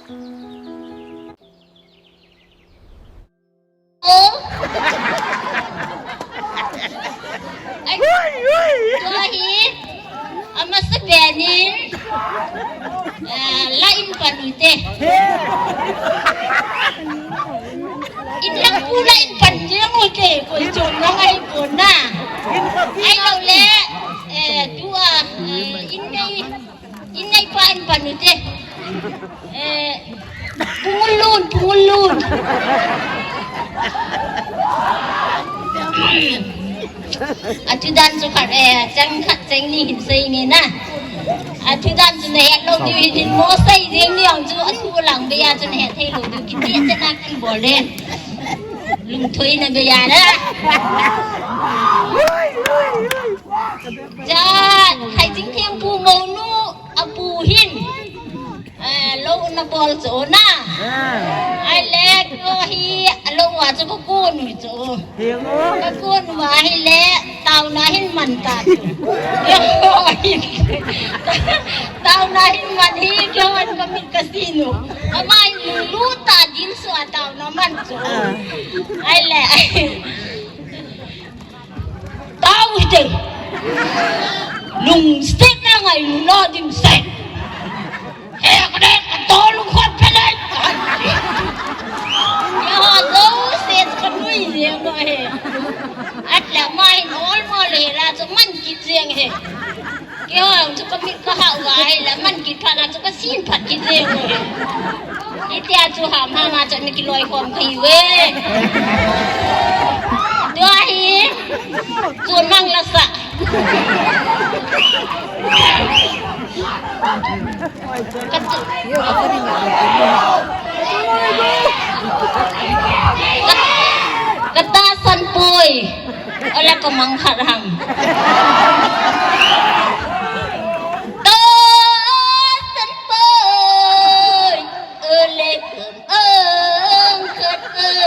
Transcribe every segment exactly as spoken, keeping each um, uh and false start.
Ai, tua hi, amasa pen in, eh, la in pan ute. In lang pu la in pan jeng ute, koi chom lang ahi pon na. Ahilou le, eh, tua, eh, in nei, in nei pa in pan ute. Eh, Pungulun, pungulun. Athu dan chu khat, eh, chang khat chang ni hin sei nge na. Athu dan chu nahet lou diu hin, mo sei jeng ni ong chu athu lang beiya chu nahet thei lou diu. Kiti chana kan bol le. Lungthoi na beiya na. Cha, Khaijing Thempu mounu apu hin. Eh, lou na bol chu na. Ah. Ahile, kei hi, lou a chu ka kon u chu. Heng o. Ka kon u ahile, taona hin man ta chu. Kei hin. Taona hin man hi, kei hin ka mit ka sin u. Ama hin lu ta din su a taona man chu. Ah. Ahile, Tao hite. Lungset na ngai luna dimset. He, ka de, ka to lung khot phe le. Keiho jouse ka nui jeng lou he. Atle ama hin ol mo le la chu man kit jeng he. Keiho chu ka mit ka hah uva ahile, man kit phat a chu ka sin phat kit jeng uve. Hitia chu ham ham a chu mi kiloi khom kahi uve. Tua hi, chun mang la sa. Ka, ka, ka tahsan poi. Ole ka mang khat ham. Tahsan poi. Ole ka mang khat ham.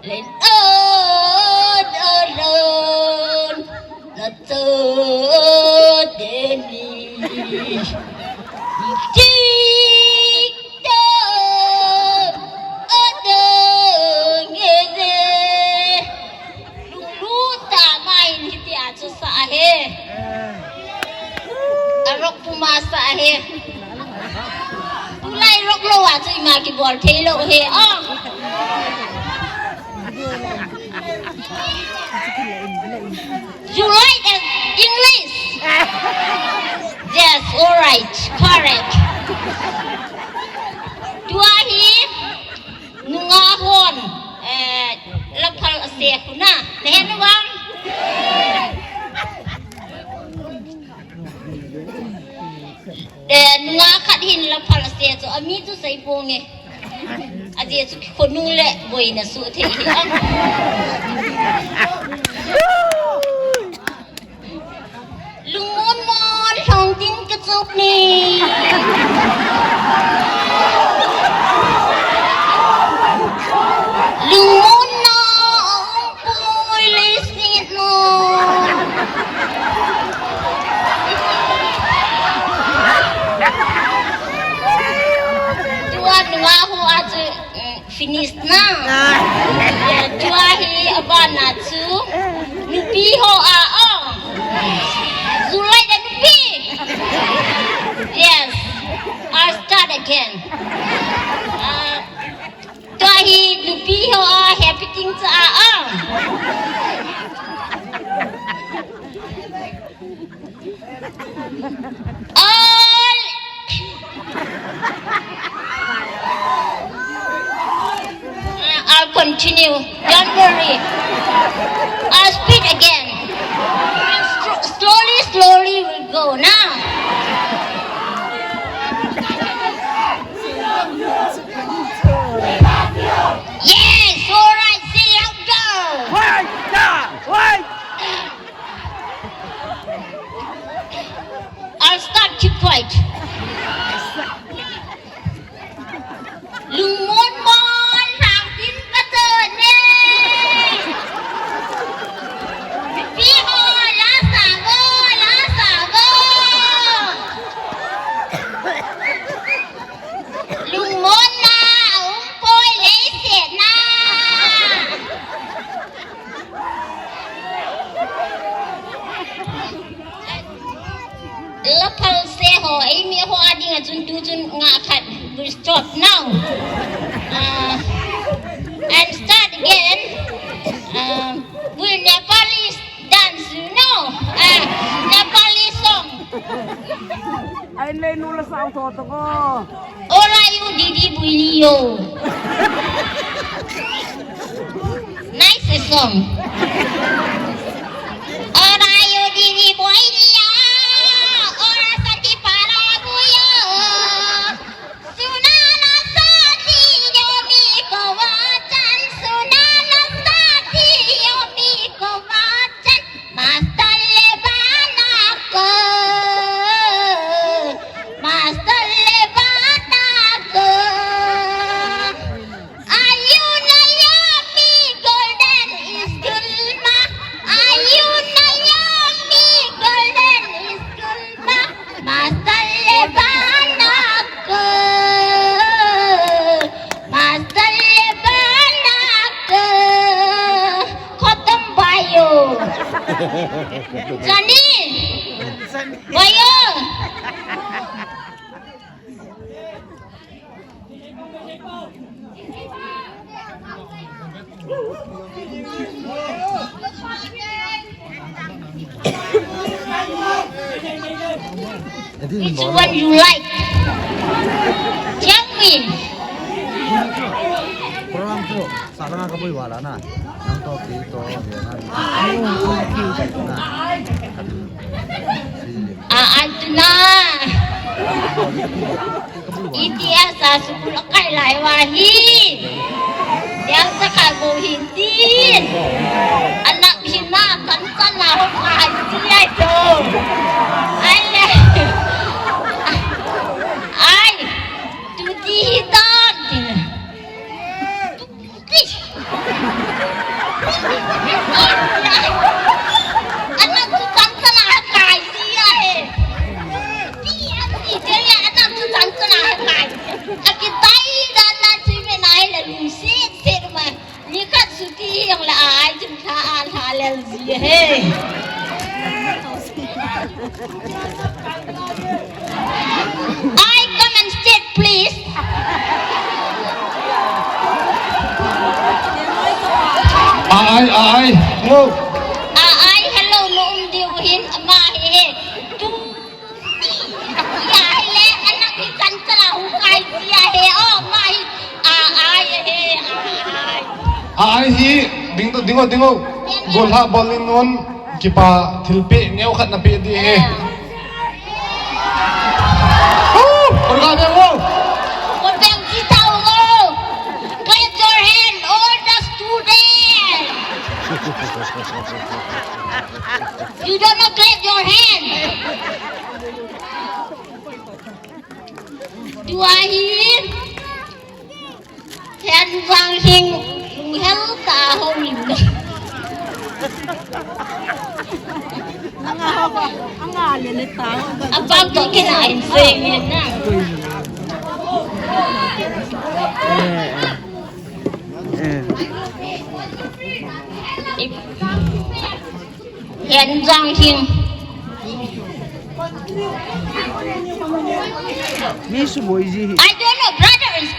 Len on on on. Na to de ni. Tik tok. Adong e de. Lunglut tah mai hitia chu sa ahi. Arok puma sa ahi. Tulai rok lou a chu ima kibol thei lou ahi. Oh. You like the English? Yes, all right, correct. Tua hi nungah hon, eh, laphal ase khu na. Nahet uvem? Eh, nungah khat hin laphal ase chu, ami chu sei ponge. Ajeh chu khonung le boina suh thei hi a. Lungmon mon lhong ding ka chok ni. Lungmon na ong poi leiset na. Tua nungah ho a chu, eh, Finish na. Ah. Tua hi abana chu nupi ho a, oh. July da nupi. Yes. I'll start again. Ah, tua hi nupi ho a, happy thing cha a, oh. All. Uh, I'll continue. Don't worry. I'll speak again. We'll stro-, slowly, slowly we'll go now. Yes, all right, say louder. Wait, yeah, wait. I'll start, keep quiet. Lungmon mon, hangin patene. Pi ho, la sa go, la sa go. Lapal se ho, eimi ho ading a chun tu chun nga khat will stop now. Uh, and start again. Uh, will Nepali dance, you know? Uh, Nepali song. Ai, nei nu la sao to to ko. Ora yo didi buini yo. Nice song. Ora yo didi buini yo. Ora sati para buyo. Sunana sati yo mi ko vachan. Sunana sati yo mi ko vachan. Master le bana ko, master le bana ko. Ayu na yami golden school ma. Ayu na yami golden school ma. Master le bana ko, master le bana ko. Khotom bayo. Jani. Bayo. Which one you like? Tell me. Program tu, sarang ka bui wala na. Nang to ki to, na. Ah, ah, tu na. Iti a sa sukul a kai lai va hi. Yang sa kai bo hin tin. Anak hin na kan sa na ho kai ti ai to. Ai le. Ai. Tu ti hi ton tin. Anak tu chan chan a kai si a he. Ti an ti te le anak tu chan chan a kai. A kitai dan na chi me nai le lu si si ma. Ni khat su ti hiang le ai chim tha a tha le si he. I come and sit, please. Ai, ai, no. Ai, hello, no, um, diu hin, ama, he, he. Tu, ya, he, le, anak hi kan chala hu kai, ya, he, oh, ama hi, ai, he, ai. Ai, hi, ding, ding, ding, ding, ding. Gol ha, bol in, non. Kipa thilpeh neo khat napeh ding ahi. Clap your hand, all the students. You don't know, clap your hand. Do I hear? Hen Jang Hing, hel ta ho lim. Anga ho ba, anga le le ta ho ba. Abang to kina in se ni na. Eh, eh. Hen Jang Hing. Mi suboi ji hi. I don't know, brothers.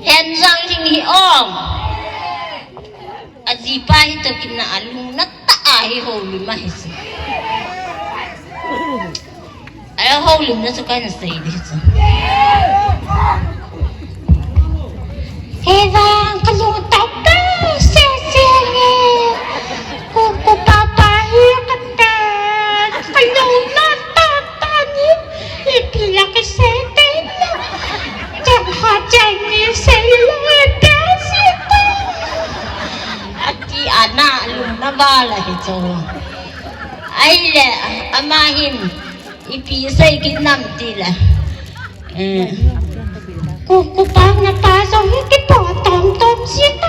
Hen Jang Hing hi ong. Ajipa hi to kina alung na ta a hi ho mi ma hi si. Ai ho lim na chu kai na sei di chu. He vang ka lu ta ta se se ni. Ku ku pa pa hi ka ta. Ka lu na ta ta ni. Ipi la ka se te na. Chang ha chang ni se lo ta se ta. Ati ana lu na ba la hi chu. Ai le ama hin. Ipi sei kit nam ti le. Eh. Ku, ku pa na pa jong hi kipo tom tom si ta.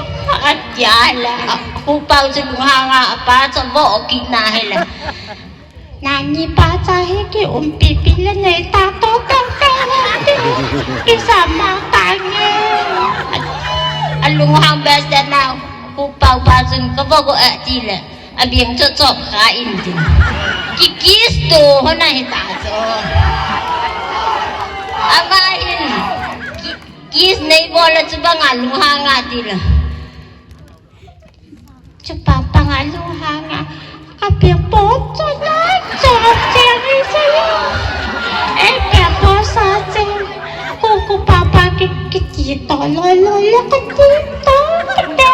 Atia le. Ku pa jong hanga pa jong bo kit na hi le. Nani pa cha hi kiumpi pi le nei ta to kang kang le ti. Kisama ta nge. Alunghang best that now. Pu Pau pa chun ka bo go a ti le. Abeng cho chop kha in tin. Ki kiss to ho na hi ta cho. Ava hin. Ki, kiss nei bo le chu banga lunghang a ti le. Chu pa pa nga lunghang a. Ka pe po cho na cho che ni sa. E pe po sa che. Ku ku pa pa ki ki ti to lo lo lo ka ti to ka te.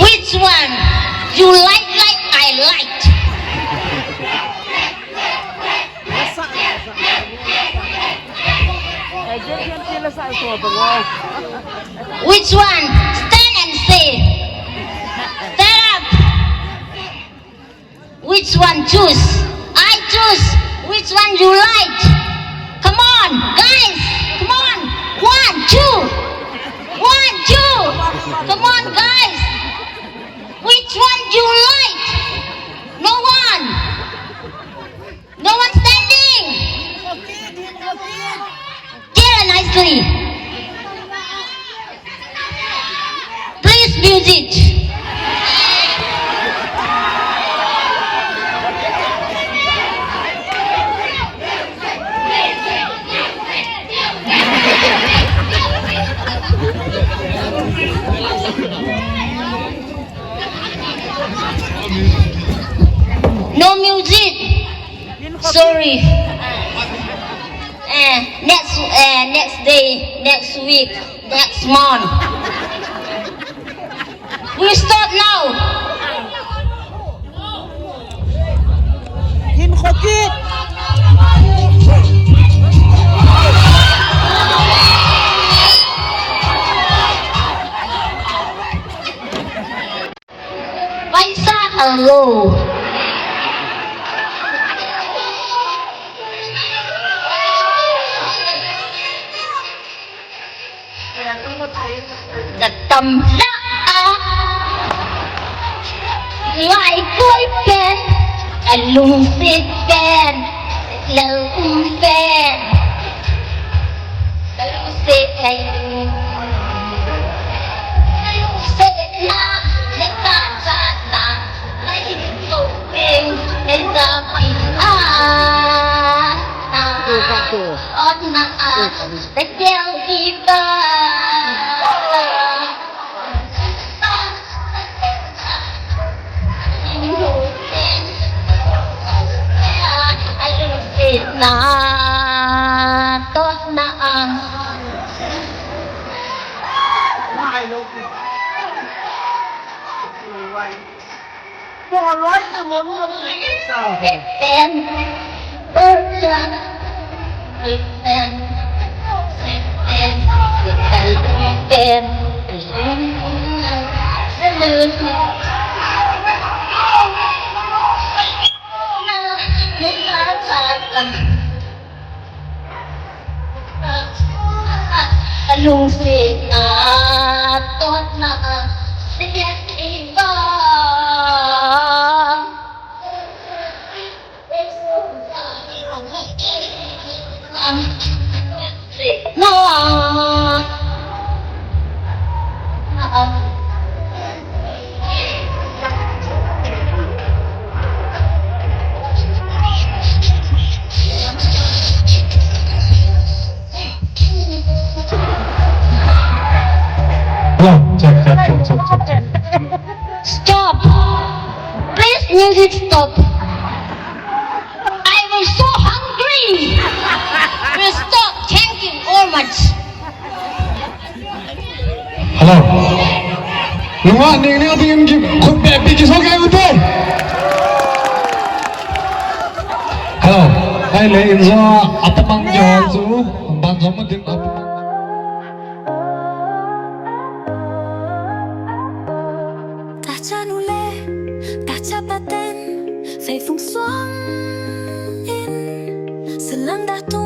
Which one? You like like I like. Which one? Stand and say. Stand up. Which one choose? I choose. Which one you like? Come on, guys. Come on. One, two. One, two. Come on, guys. Which one you like? No one. No one standing. Tell nicely. Please music. No music. Sorry. Eh, next, eh, next day, next week, next month. We stop now. Hin khokit. Paisa hello. Ka tam la a. Lai koi pen, ka lungsit pen, lungsit pen. Na, to na. Lungsit na, tot na, siat iba. Na. Hello, check, check, check, check, check, check. Stop! Please, music stop. I was so hungry. Please stop. Thank you all much. Hello. Lunga ning ning ding ki khut be pi ki so ke ute. Hello. Ai le in jo apamang jo su. Ban jo ma din apamang. Tacha nu le, tacha paten, feifung suang in, selam da tu